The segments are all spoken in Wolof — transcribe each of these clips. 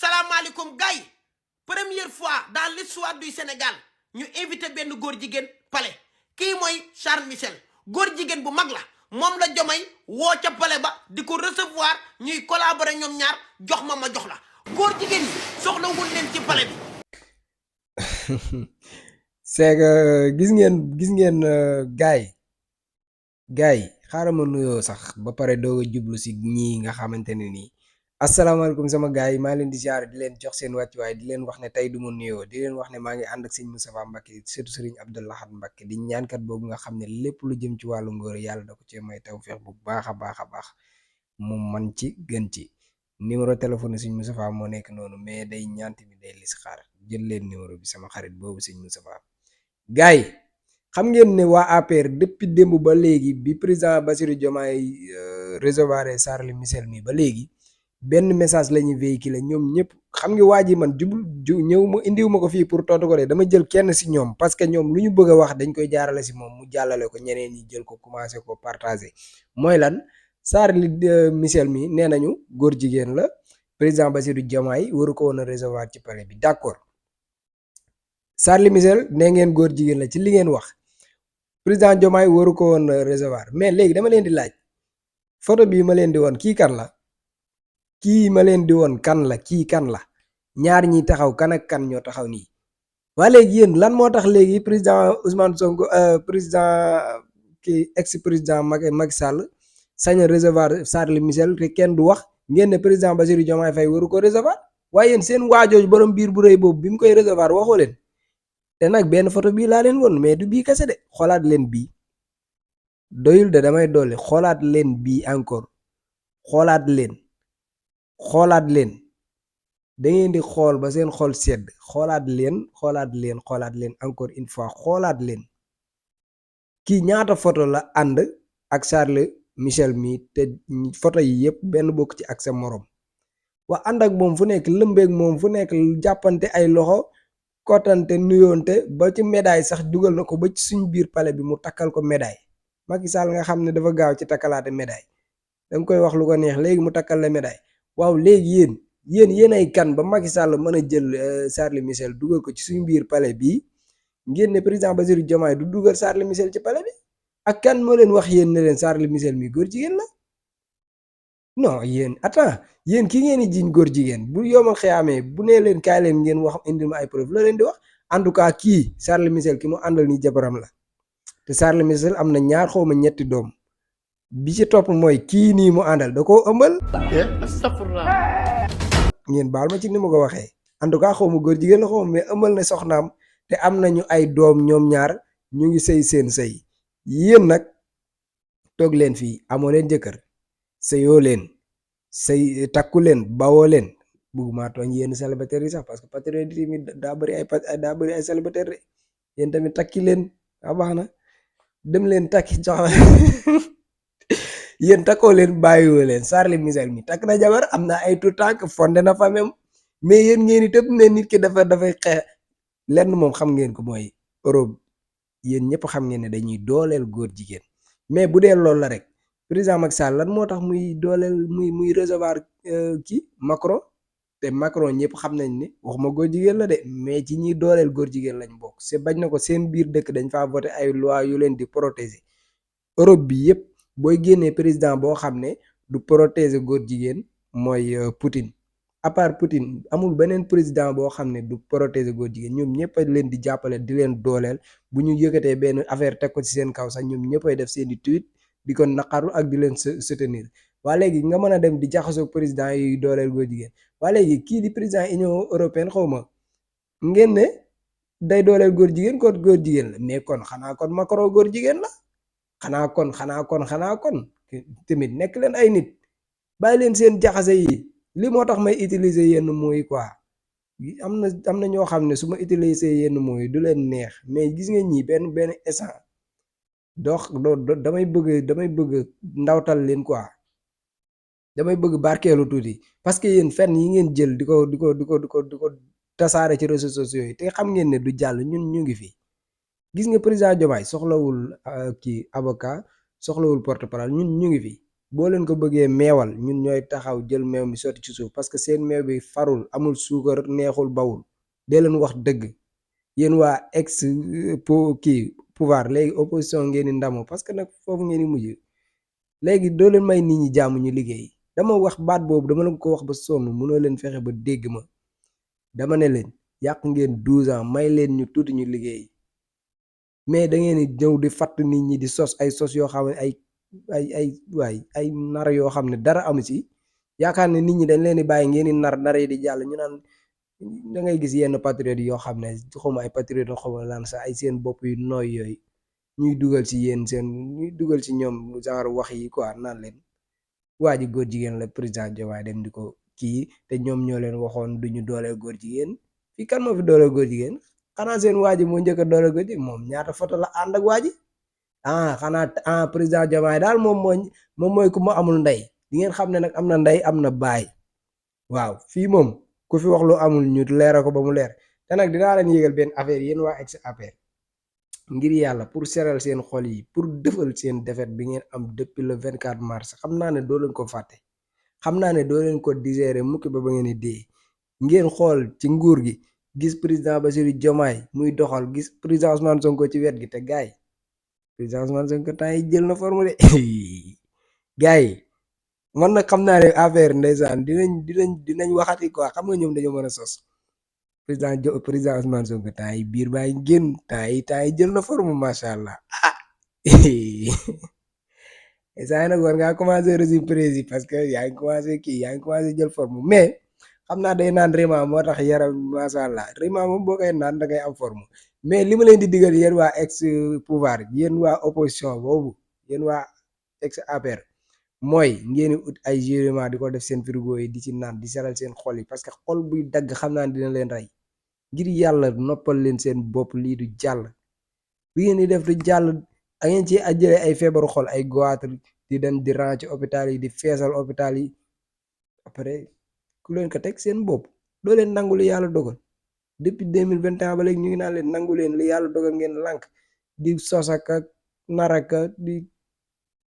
salaamaaleykum gars yi première fois dans l'histoire du Sénégal ñu invité benn góor jigéen palais kii mooy Charles Michel góor jigéen bu mag la moom la Diomaye woo ca palais ba di ko recevoir ñuy collaborer ñoom ñaar jox ma jox la góor jigéen yi soxlawul leen ci palais bi. c'est que gis ngeen gars yi xaaral ma nuyoo sax ba pare doog a jublu si ñii nga xamante ne nii asalaamaaleykum sama gars yi maa leen di ziar di leen jox seen wàccuwaay di leen wax ne tey du ma nuyoo di leen wax ne maa ngi ànd ak sëñ Moustapha Mbacké surtout sëriñ Abdou Lahad Mbacké di ñaankat boobu nga xam ne lépp lu jëm ci wàllu ngóor yàlla da ko cee may tawfeex bu baax a baax mu man ci gën ci numéro téléphone sëñ Moustapha moo nekk noonu mais day ñaanti bi day lis xaar jël leen numéro bi sama xarit boobu sëñ Moustapha. gars yi xam ngeen ne waa APR depuis démb ba léegi bi président Bassirou Diomaye recevoir Charles Michel mi ba léegi benn message la ñuy véhiculer ñoom ñëpp xam nga waa ji man ñëw ma indiw ma ko fii pour tontu ko de dama jël kenn si ñoom parce que ñoom lu ñu bëgg a wax dañ koy jaarale si moom mu jàllale ko ñeneen ñi jël ko commencé ko partager mooy lan Charles Michel mi nee nañu góor jigéen la président Bassirou Diomaye waru ko woon a recevoir ci palais bi d'accord Charles Michel nee ngeen góor jigéen la ci li ngeen wax président Diomaye waru ko woon recevoir mais léegi dama leen di laaj photo bii ma leen di woon kii kan la. kii ma leen di woon kan la kii kan la ñaar ñi taxaw kan ak kan ñoo taxaw nii waa léegi yéen lan moo tax léegi président Ousmane Sonko président kii ex président Macky Sall sañ a recevoir Charles Michel te kenn du wax ngeen ne président Bassirou Diomaye Faye waru ko recevoir waaye yéen seen waajooju borom biir bu rëy boobu bi mu koy recevoir waxoo leen te nag benn photo bii laa leen woon mais du bii kese de xoolaat leen bii doyul de damay dolli xoolaat leen bii encore xoolaat leen da ngeen di xool ba seen xol sedd xoolaat leen encore une fois xoolaat leen kii ñaata photo la ànd ak Charles Michel mi te photo yi yëpp benn bokk ci ak sa morom waa ànd ak moom fu nekk lëmbeeg moom fu nekk jàppante ay loxo kottante nuyoonte ba ci médaille sax dugal na ko ba ci suñ biir palais bi mu takkal ko médaille Macky Sall nga xam ne dafa gaaw ci takkalaate médaille danga koy wax lu ko neex léegi mu takkal la médaille waaw léegi yéen ay kan ba Macky Sall mën a jël Charles Michel dugal ko ci suñu biir palais bii ngeen ne président Bassirou Diomaye du dugal Charles Michel ci palais bi ak kan moo leen wax yéen ne leen Charles Michel mi góor jigéen la non yéen attends yéen ki ngeen di jiñ góor jigéen bu yomal xeyaamee bu nee leen kaay leen ngeen wax indil ma ay preuve la leen di wax en tout cas kii Charles Michel ki mu àndal ni jabaram la te Charles Michel am na ñaar xawma ñetti doom bi ci topp mooy kii nii mu àndal da koo ëmbal ngeen baal ma ci ni ma ko waxee en tout cas xawma góor jigéen la xawma mais ëmbal na soxnaam te am nañu ay doom ñoom ñaar ñu ngi sëy seen sëy yéen nag toog leen fii amoo leen jëkkër sëyoo leen sëy takku leen bawoo leen bugguma tooñ yéen célibataire yi sax parce que patriote yi daa bëri ay célibataire de yéen tamit takki leen a baax na dem leen takki jox yéen takkoo leen bàyyiwoo leen Charles Michel mi takk na jabar am na ay tout tànk fondé na famem mais yéen ngeen itam ne nit ki dafay xeex lenn moom xam ngeen ko mooy Europe yéen ñëpp xam ngeen ne dañuy dooleel góor jigéen mais bu dee loolu la rek président Macky Sall lan moo tax muy dooleel muy recevoir kii Macron te Macron ñëpp xam nañ ne waxuma góor jigéen la de mais ci ñiy dooleel góor jigéen lañ bokk c'est bañ na ko seen biir dëkk dañ faa voté ay loi yu leen di protéger Europe bi yëpp booy génnee président boo xam ne du protéger góor jigéen mooy Poutine à part Poutine amul beneen président boo xam ne du protéger góor jigéen ñoom ñëpp a leen di jàppale di leen dooleel bu ñu yëkkatee benn affaire teg ko ci seen kaw sax ñoom ñëpp ay def seen i tweet di ko naqaru ak di leen soutenir waa léegi nga mën a dem di jaxasoo président yi dooleel góor jigéen waa léegi kii di président Union européenne xaw ma ngeen ne day dooleel góor jigéen kon góor jigéen la mais kon xanaa kon Macron góor jigéen la xanaa kon tamit nekk leen ay nit bàyyi leen seen jaxase yi li moo tax may utiliser yenn mooy quoi am na ñoo xam ne su ma utiliser yenn mooy du leen neex mais gis nga ñi benn essence damay bëgg ndawtal leen quoi damay bëgg barkeelu tuuti parce que yéen fenn yi ngeen jël di ko tasaare ci réseaux sociaux yi te xam ngeen ne du jàll ñun ñu ngi fi gis nga président Diomaye soxlawul kii avocat soxlawul porte-parole ñun ñu ngi fi boo leen ko bëggee meewal ñun ñooy taxaw jël meew mi sotti ci suuf parce que seen meew bi farul amul suukar neexul bawul dee leen wax dëgg yéen waa ex pouvoir léegi opposition ngeen di ndamoo parce que nag foofu ngeen di mujj léegi doo leen may nit ñi jàmm ñu liggéey dama wax baat boobu dama leen ko wax ba sonn mënoo leen fexe ba dégg ma dama ne leen yàq ngeen 12 ans may leen ñu tuuti ñu liggéey mais da ngeen di ñëw di fatt nit ñi di sos ay sos yoo xam ne ay nar yoo xam ne dara amu ci yaakaar ne nit ñi dañ leen di bàyyi ngeen di nar yi di jàll ñu naan da ngay gis yenn patriote yoo xam ne xawma ay patriote xawma lan sax ay seen bopp yu nooy yooyu ñuy dugal ci ñoom genre wax yi quoi naan leen waa ji góor jigéen la président Diomaye dem di ko kii te ñoom ñoo leen waxoon duñu dooleel góor jigéen fii kan moo fi dooleel góor jigéen xanaa seen waa ji moo njëkk a dooleel góor jigéen moom ñaata photo la ànd ak waa ji xanaa président Diomaye daal moom mooy ku ma amul ndey di ngeen xam ne nag am na ndey am na baay waaw fii moom ku fi wax lu amul ñu leeral ko ba mu leer te nag dinaa leen yégal benn affaire yéen waa ex APR ngir yàlla pour seral seen xol yi pour defal seen défaite bi ngeen am depuis le 24 mars xam naa ne doo leen ko fàtte xam naa ne doo leen ko digérer mukki ba ngeen di dee ngeen xool ci nguur gi gis président Bassirou Diomaye muy doxal gis président Ousmane Sonko ci wet gi te gaay président Ousmane Sonko temps yi jël na forme de gaay man nag xam naa ne affaire ndeysaan dinañ waxati quoi xam nga ñoom dañoo mën a sos président Ousmane Sonko temps yi biir baa ngi génn temps yi jël na forme macha allah saa yi nag war ngaa commencé régime président parce que yaa ngi commencé jël forme mais xam naa day naan rima moo tax yaram macha allah rima moom boo koy naan da ngay am forme mais li ma leen di digal yéen waa ex pouvoir yéen waa opposition boobu yéen waa ex APR mooy ngeen ut ay jurement di ko def seen frigo yi di ci naan di seral seen xol yi parce que xol buy dagg xam naa dina leen rey ngir yàlla noppal leen seen bopp lii du jàll li ngeen di def du jàll a ngeen ci ajjële ay feebaru xol ay goitre di dem di ran ci hôpital yi di feesal hôpital yi après ku leen ko teg seen bopp doo leen nangu li yàlla dogal depuis 2021 ba léegi ñu ngi naan leen nangu leen li yàlla dogal ngeen lànk di sosaka naraka di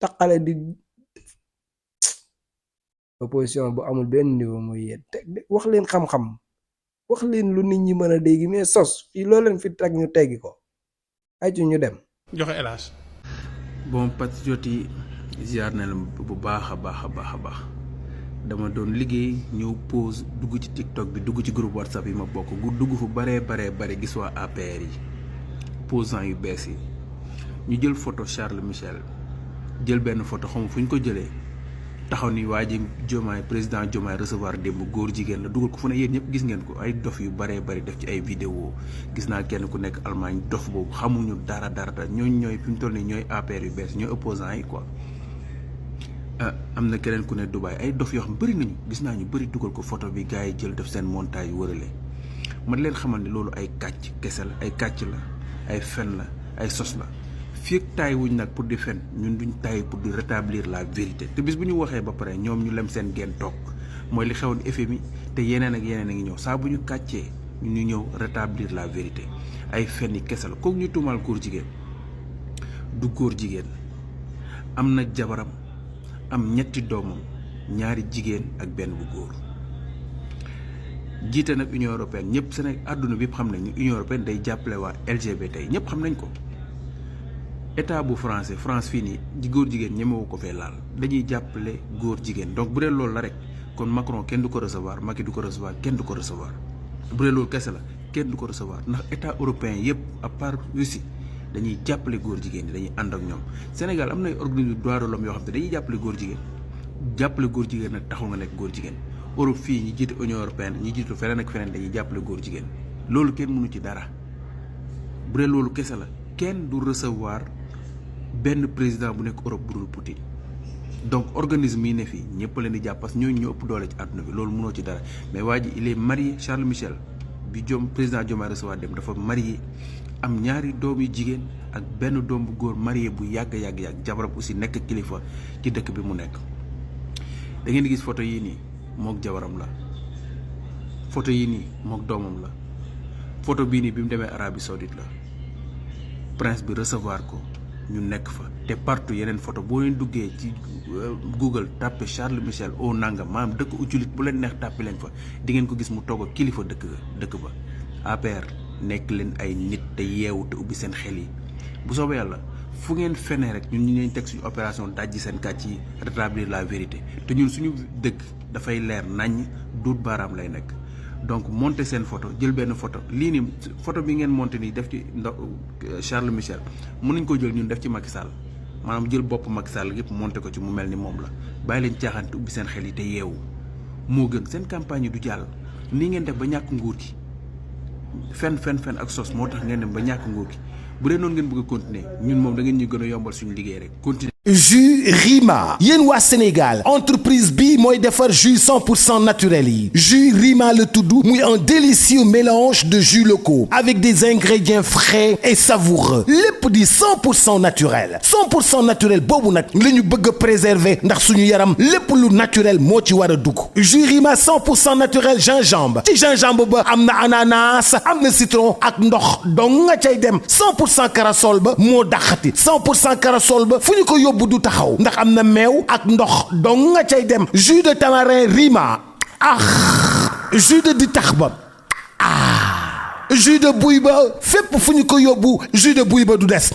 taqale di opposition bu amul benn niveau mooy yéen te wax leen xam-xam wax leen lu nit ñi mën a dégg mais sos fii loo leen fi teg ñu teggi ko ay ci ñu dem joxe hélas bon patriote yi ziar na la bu baax a baax dama doon liggéey ñëw pause dugg ci TikTok bi dugg ci groupe WhatsApp yi ma bokk dugg fu bare gis waa APR yi posant yu bees yi ñu jël photo Charles Michel jël benn photo xam fu ñu ko jëlee taxaw ni waa ji Diomaye président Diomaye recevoir démb góor jigéen la dugal ko fu ne yéen ñëpp gis ngeen ko ay dof yu bare def ci ay vidéo gis naa kenn ku nekk Allemagne dof boobu xamuñu dara ñooñu ñooy fi mu toll nii ñooy APR yu bees ñooy opposants yi quoi. am na keneen ku ne Dubaï ay dof yoo xam bëri nañu gis naa ñu bëri dugal ko photo bi gars yi jël def seen montage yu wërale man leen xamal ne loolu ay kàcc kese la ay kàcc la ay fen la ay sos la. fii ak taay wuñ nag pour di fen ñun duñ taay pour di rétablir la vérité te bis bu ñu waxee ba pare ñoom ñu lem seen genn toog mooy li xewoon FMI te yeneen ak yeneen a ngi ñëw saa bu ñu kàccee ñu ñëw rétablir la vérité ay fen yi kese la kooku ñu tuumaal góor jigéen du góor jigéen am na jabaram am ñetti doomam ñaari jigéen ak benn bu góor jiite nag Union européenne ñëpp Sénégal àdduna bi xam nañ Union européenne day jàppale waa LGBT yi ñëpp xam nañ ko. état bu France fii nii di góor jigéen ñemewu ko fee laal dañuy jàppale góor jigéen donc bu dee loolu la rek kon Macron kenn du ko recevoir Macky du ko recevoir kenn du ko recevoir bu dee loolu kese la kenn du ko recevoir ndax état européen yëpp à part Russie dañuy jàppale góor jigéen ñi dañuy ànd ak ñoom Sénégal am na ay organisme droits de l'homme yoo xam te dañuy jàppale góor jigéen nag taxul nga nekk góor jigéen Europe fii ñi jiite Union européenne ñi jiitu feneen ak feneen dañuy jàppale góor jigéen loolu kenn mënu ci dara bu dee loolu kese la kenn du recevoir benn président bu nekk Europe bu dul Poutine donc organisme yi ne fii ñëpp leen di jàpp parce que ñooñu ñoo ëpp doole ci àdduna bi loolu mënoo ci dara mais waa ji il est marié Charles Michel bi président Diomaye recevoir dem dafa marié am ñaari doom yu jigéen ak benn doom bu góor marié bu yàgg jabaram aussi nekk kilifa ci dëkk bi mu nekk. da ngeen di gis photo yii nii mook jabaram la photo yii nii mook doomam la photo bii nii bi mu demee Arabie Saoudite la prince bi recevoir ko ñu nekk fa te partout yeneen photo boo leen duggee ci Google tapé Charles Michel au nangam maanaam dëkk ujulit bu leen neex tapé leen fa di ngeen ko gis mu toog ak kilifa dëkk ba APR nekk leen ay nit te yeewu te ubbi seen xel yi bu soobee yàlla fu ngeen fenee rek ñun ñu leen teg suñu opération dajji seen kàcc yi rétablir la vérité te ñun suñu dëgg dafay leer naññ duut baaraam lay nekk donc monter seen photo jël benn photo lii nii photo bi ngeen monter nii def ci Charles Michel mën nañ ko jël ñun def ci Macky Sall maanaam jël bopp Macky Sall yëpp monter ko ci mu mel ni moom la bàyyi leen caaxaan te ubbi seen xel yi te yeewu moo gën seen campagne yi du jàll nii ngeen def ba ñàkk nguur gi fen ak sos moo tax ngeen dem ba ñàkk nguur gi bu dee noonu ngeen bëgg a continuer ñun moom da ngeen ñu gën a yombal suñu liggéey rek continuer. jus Rima yéen waa Sénégal entreprise bi mooy defar jus 100% naturel yi jus Rima la tudd muy un délicieux mélange de jus locaux avec des ingrédients frais et savoureux lépp di 100% naturel 100% naturel boobu nag la ñu bëgg a préserver ndax suñu yaram lépp lu naturel moo ci war a dugg jus Rima 100% naturel gingembre ci gingembre ba am na ananas am na citron ak ndox dong nga cay dem 100% corossol ba moo dàqati 100% corossol ba fu ñu ko bu du taxaw ndax am na meew ak ndox dong nga cay dem jus de tamarin Rima jus de ditax ba jus de buy ba fépp fu ñu ko yóbbu jus de buy ba du des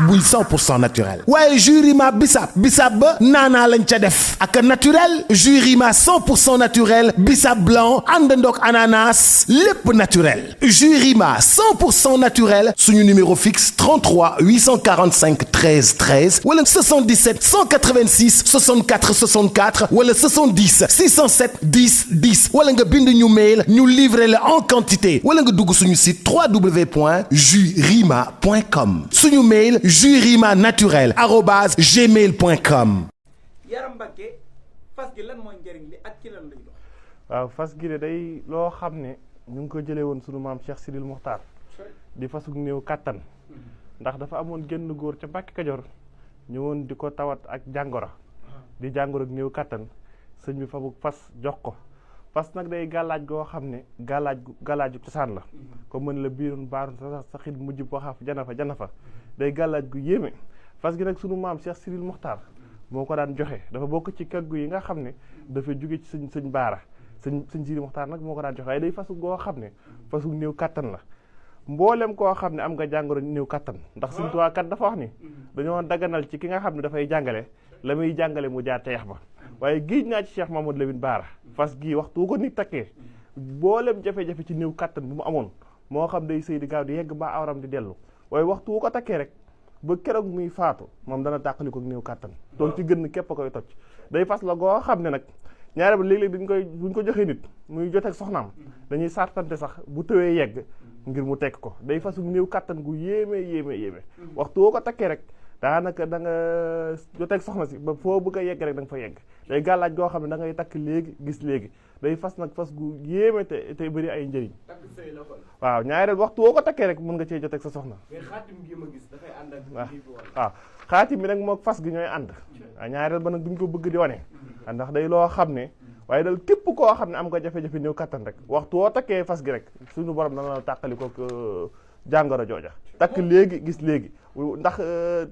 buy 100% naturel waaye jus Rima bisaab ba naanaa lañ ca def ak naturel jus Rima 100% naturel bisaab blanc àndandoog ananas lépp naturel jus Rima 100% naturel suñu numéro fixe 33 845 13 13 wala 77 186 64 64 wala 70 607 10 10 wala nga bind ñu mail ñu livrer la en quantité wala nga dugg suñu site www.jusrima.com suñu mail jusrimaNaturel@gmail.com. Yaram Mbacke fas gi lan mooy njëriñ li ak ci lan lay dox. waaw fas gi de day loo xam ne ñu ngi ko jëlee woon sunu maam Cheikh Sidil Muxtaar di fasug néew kàttan ndax dafa amoon genn góor ca Mbàkke Kajoor ñëwoon di ko tawat ak jàngoro di jàngoro ak néew kàttan sëñ bi fabug fas jox ko fas nag day gàllaaj goo xam ne gàllaaju cosaan la comme mën la biirun baarun sa xit mujj boo xaaf jana fa day gàllaaj gu yéeme fas gi nag sunu maam Cheikh Sidil Muxtaar moo ko daan joxe dafa bokk ci kaggu yi nga xam ne dafa jóge ci sëñ baara sëñ Sidil Muxtaar nag moo ko daan joxe waaye day fasu goo xam ne fasu néew kàttan la mboolem koo xam ne am nga jàngoro néew kàttan ndax Sëñ Tuubaa kat dafa wax ni dañoo daganal ci ki nga xam ne dafay jàngale la muy jàngale mu jaar ca yax ba waaye géej naa ci Cheikh Mamadou Lamine Baara fas gii waxtu ko nit takkee mboolem jafe-jafe ci néew kàttan bu mu amoon moo xam day sëy di gaaw di yegg ba awram di dellu waaye waxtu wu ko takkee rek ba keroog muy faatu moom dana tàqali ko néew kàttan donc ci gën képp a koy toj day fas la goo xam ne nag ñaare ba léeg-léeg buñ ko joxee nit muy joteeg soxnaam dañuy sartante sax bu tëwee yegg ngir mu tekk ko day fasu néew kàttan gu yéeme waxtu woo ko takkee rek daanaka da nga joteeg soxna si ba foo bëgg a yegg rek da nga fa yegg day gàllaaj goo xam ne da ngay takk léegi gis léegi day fas nag fas gu yéeme te bëri ay njëriñ waaw ñaareel waxtu woo ko takkee rek mën nga cee joteeg sa soxna waaw xaatim bi nag moo fas gi ñooy ànd waaw ñaareel ba nag duñ ko bëgg di wane ndax day loo xam ne waaye dal képp koo xam ne am nga jafe-jafe néew kattan rek waxtu woo takkee fas gi rek suñu borom dana la tàqali ko jàngoro jooja takk léegi gis léegi ndax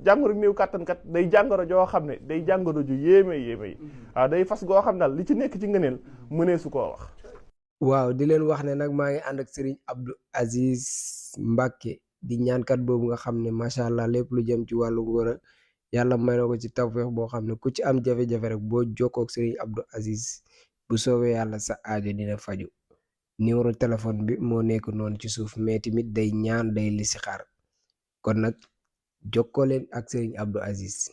jàngoro néew kattan kat day jàngoro joo xam ne day jàngoro ju yéeme yi waaw day fas goo xam ne daal li ci nekk ci ngëneel mënee su koo wax. waaw di leen wax ne nag maa ngi ànd ak Serigne Abdou Aziz Mbacke di ñaankat boobu nga xam ne macha allah lépp lu jëm ci wàllu ngóora yàlla may na ko ci tawfeex boo xam ne ku ci am jafe-jafe rek boo jokkoo ak Serigne Abdou Aziz bu soobee yàlla sa aajo dina faju numéro téléphone bi moo nekk noonu ci suuf mais tamit day ñaan day listixaar kon nag jokkoo leen ak Serigne Abdou Aziz.